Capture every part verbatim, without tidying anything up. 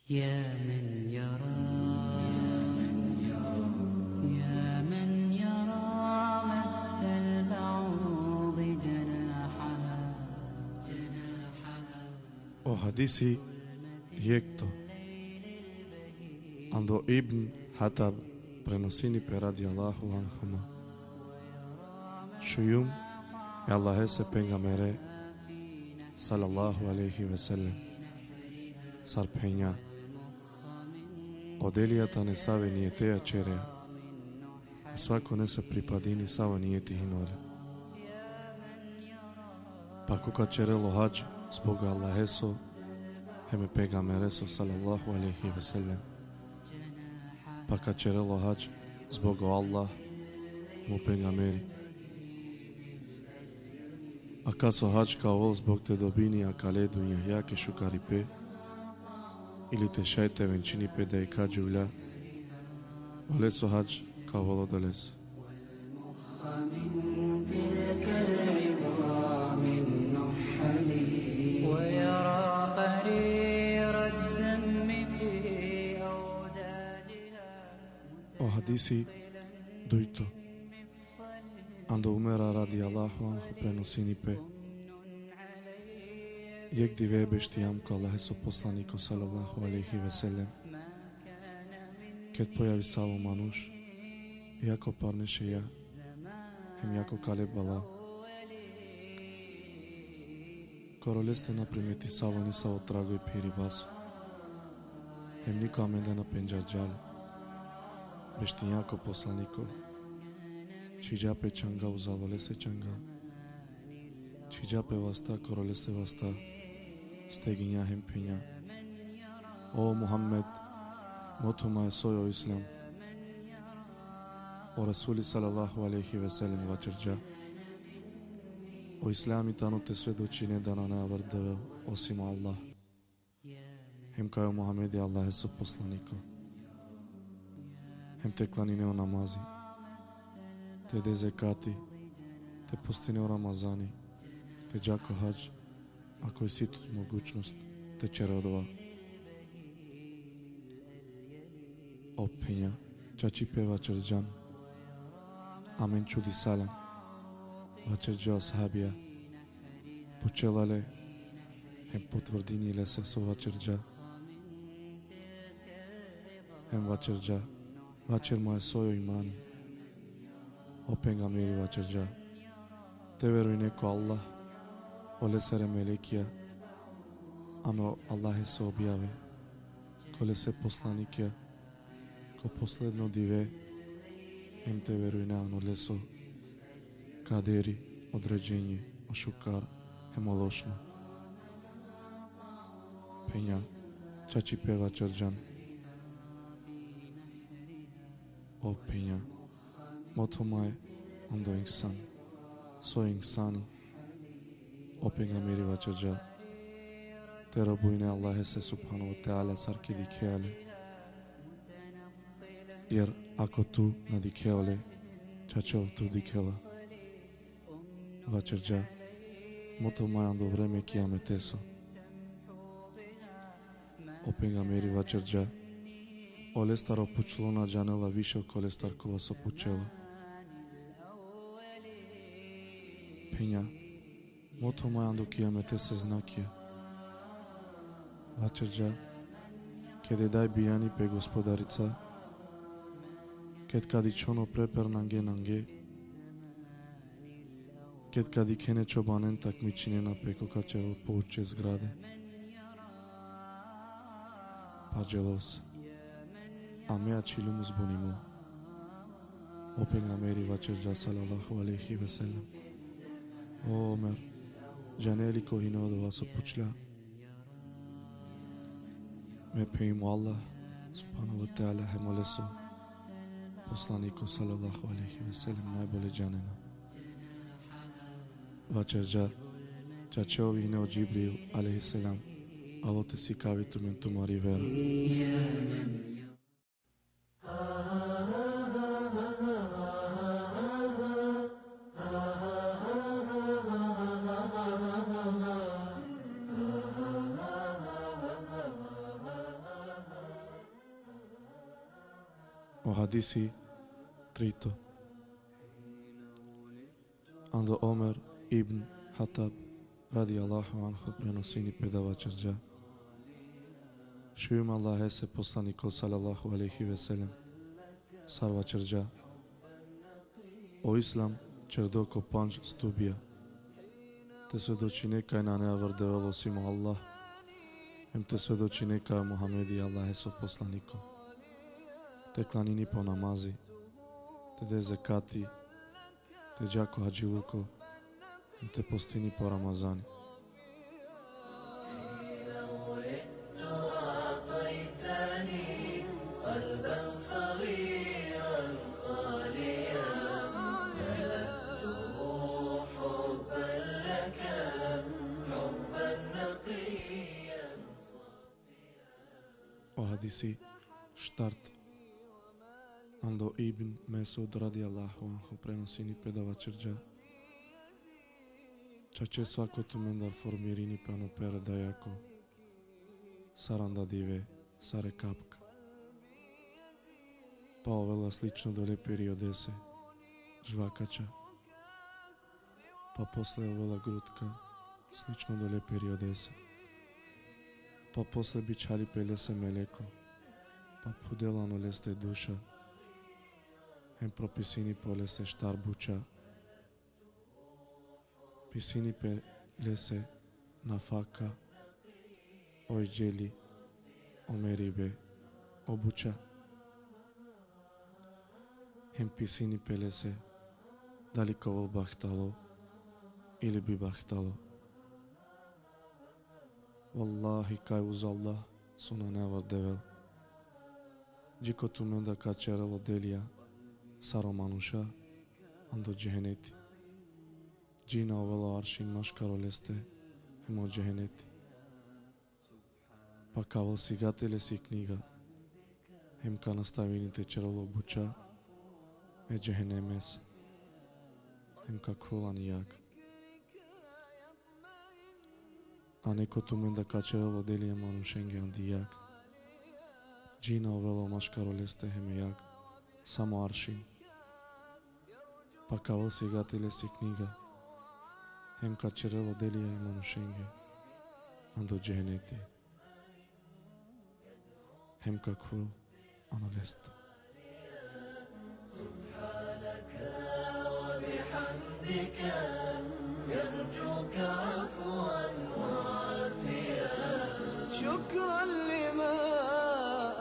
يا من يرى، يا من يرى مد البعوض جناحها، جناحها. O hadisi jekto. Ando Ibn Hatab prenosini pe radijallahu anhuma. Šungjum e Allahese pejgambere sallallahu alejhi ve sellem sar phenja: O delija tane save nijeteja ćereja. Svakonese pripadini savo nijeti hine ole. Pa ko ka ćerel o hadž zbog Allaheso hem e pejgambereso sallallahu alejhi ve sellem. Pa ka ćerel o hadž zbog o Allah hem o pejgamberi. A kas o hadž ka ovel zbog te dobini akale dunjajake šukaripe, ili te šaj te venčini pe dajekha džuvlja, oleso hadž ka ovel odolese. من تلك العظام النحل، ويرى قرير الدم في أوداجها. O hadisi dujto. Ando Umera radijallahu anhu prenosini pe: Jekh dive beštijam ko Allaheso poslaniko sallallahu alejhi ve sellem, ked pojavisalo manuš, jako parnešeja hem jako kale bala. Koro leste na primetisalo nisavo trago i phiribaso. Hem niko amende na pendžarđa le. Beštija ko poslaniko. Čhiđa pe čanga uzalo lese čanga. Čhiđa pe vasta koro lese vasta. Steginja hem phenja: O Muhammed, motho maje soj o Islam. O Resuli sallallahu alejhi ve sellem vaćerđa: O Islami tano te svedočine da nane aver Devel osim Allah. Hem kaj o Muhamedi Allaheso poslaniko. Hem te klanine o namazi. Te de zekati. Te postine o Ramazani. Te dža ko hadž, ako isi tut mogućnost te ćere odova. O phenja, čačipe vaćerđan. Amen čudisalam. Vaćerđa o sahabija. Pučela le, hem potvrdini lese so vaćerđa. Hem vaćerđa, vaćer maje soj o imani. O pejgamberi vaćerđa: Te verujne ko Allah, olesere melekija, ano Allahese objave, ko lese poslanikija, ko posledno dive, hem te verujne ano leso kaderi, određenje, o šukar, hem o lošno. Phenja, čačipe vaćerđan. O phenja, motho maje ando insan. Soj insani? O pejgamberi vaćerđa: Te robujne Allahese subhanahu ve teala sar ki dikhea le. Jer ako tu na dikhea le, čače ov tu dikhela. Vaćerđa: Motho maje ando vreme kijameteso. O pejgamberi vaćerđa: Olestar o pučlo na džanela više okolestar kova so pučela. Phenja, motho maje ando kijametese znakija. Vaćerđa: Ked e daj bijani pe gospodarica, ked ka dičhon o preper nange nange, ked ka dikhene čobanen takmičinena pe ko ka ćerel pouče zgrade. Pa dželos, a me ačhiljum uzbunimo. O pejgamberi vaćerđa sallallahu alejhi ve sellem: O Omer, džane li ko hine odova so pučlja? Me phenjum: Allah subhanahu ve teala hem oleso poslaniko sallallahu alejhi ve sellem najbolje džanena. Vaćerđa: Čače ov hine o Džibril alejhi selam, alo te sikavi tumen tumari vera. O hadisi trito. Ando Omer ibn Hatab, radijallahu anhu, prenosini pe da vaćerđa: Šujum Allahese poslaniko, sallallahu alejhi ve sellem, sar vaćerđa: O islam čerdo ko pandž stubija. Te svedočine kaj nane aver Devel osim o Allah, hem te svedočine kaj o Muhamedi Allaheso poslaniko. Te klanini po namazi, te de zekati, te dža ko hadžiluko, hem te postini po Ramazani. O hadisi štarto. Ando Ibn Mesud, radijallahu anhu, prenosini pe da vaćerđa: Čače svako tumendar formirini pe ano pere dajako, saranda dive, sare kapka. Pa ovela slično dole periodese, žvakača. Pa posle ovela grutka, slično dole periodese. Pa posle bičhali pe lese meleko, pa phudela ano leste duša, hem propisini pe olese štar buča. Pisini pe lese nafaka, o idželi, o meribe, o buča. Hem pisini pe lese dali ka ovel bahtalo ili bibahtalo. Vallahi, kaj uz Allah so nane aver Devel, dži ko tumenda ka ćerel o delija sar o manuša ando džeheneti, dži na ovela o aršin maškar oleste hem o džeheneti. Pa ka ovel sigate lesi knjiga, hem ka nastavini te ćerel o buča e džehenemese, hem ka khuvel ani jag. A neko tumenda ka ćerel o delija e manušenge andi jag, dži na ovela o maškar oleste hem e jag, samo aršin. Pa ka ovel sigate lesi knjiga, hem ka ćerel o delija e manušenge ando džeheneti, hem ka khuvel ano leste. شكرا لما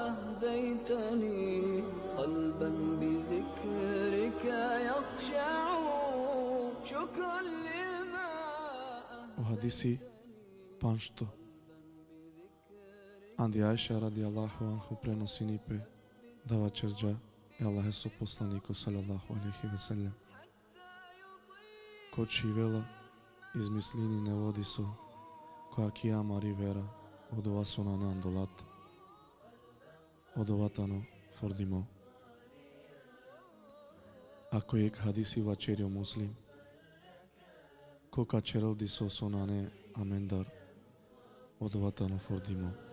أهديتني قلبا بذكرك يخشع. شكرا لما O hadisi pandžto. Andi Ajša, radijallahu anhu, prenosini pe da vaćerđa e Allaheso poslaniko, sallallahu alejhi ve sellem: Ko čhivela, izmislini nevo diso, ko akija amari vera, odova so nane ando late, odova tano frdimo. A ko jekh hadisi vaćeri o Muslim: Ko ka ćerel diso so nane amendar, odova tano frdimo.